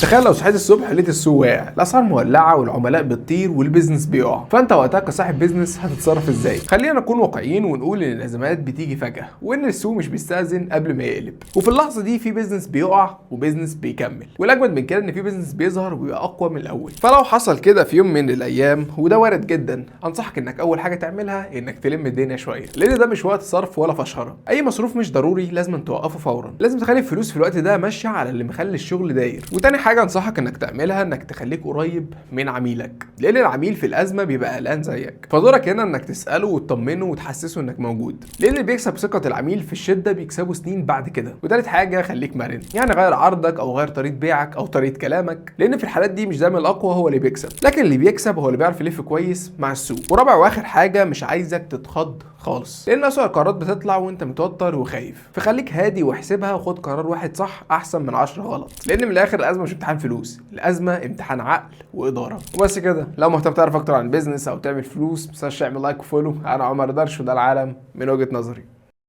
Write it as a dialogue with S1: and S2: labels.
S1: تخيل لو صحيت الصبح لقيت السوق واقع، الاسعار مولعه والعملاء بتطير وال business بيقع، فانت وقتها كصاحب business هتتصرف ازاي؟ خلينا نكون واقعيين ونقول ان الازمات بتيجي فجاة، وان السوق مش بيستأذن قبل ما يقلب، وفي اللحظة دي في business بيقع و business بيكمل، والاجمد من كده ان في business بيظهر وبيبقى اقوى من الاول. فلو حصل كده في يوم من الايام، وده وارد جدا، انصحك انك اول حاجة تعملها انك تلم الدنيا شويه، لان ده مش وقت صرف ولا فشخره. اي مصروف مش ضروري لازم توقفه فورا، لازم تخلي الفلوس في الوقت ده ماشية على اللي مخلي الشغل داير. وتاني حاجة انصحك انك تعملها انك تخليك قريب من عميلك، لان العميل في الازمة بيبقى قلقان زيك، فدورك هنا انك تساله وتطمنه وتحسسه انك موجود، لان اللي بيكسب ثقة العميل في الشدة بيكسبه سنين بعد كده. وتالت حاجة خليك مرن، يعني غير عرضك او غير طريقه بيعك او طريقه كلامك، لان في الحالات دي مش دايما الاقوى هو اللي بيكسب، لكن اللي بيكسب هو اللي بيعرف يلف كويس مع السوق. ورابع واخر حاجة، مش عايزك تتخض خالص، لان اسوأ القرارات بتطلع وانت متوتر وخايف، فخليك هادي واحسبها وخد قرار واحد صح احسن من 10 غلط، لان من الاخر الازمة مش امتحان فلوس، الازمة امتحان عقل واداره. وبس كده. لو مهتم تعرف اكتر عن ال business او تعمل فلوس، متنساش تعمل like و follow. انا عمر درش، وده العالم من وجهه نظري.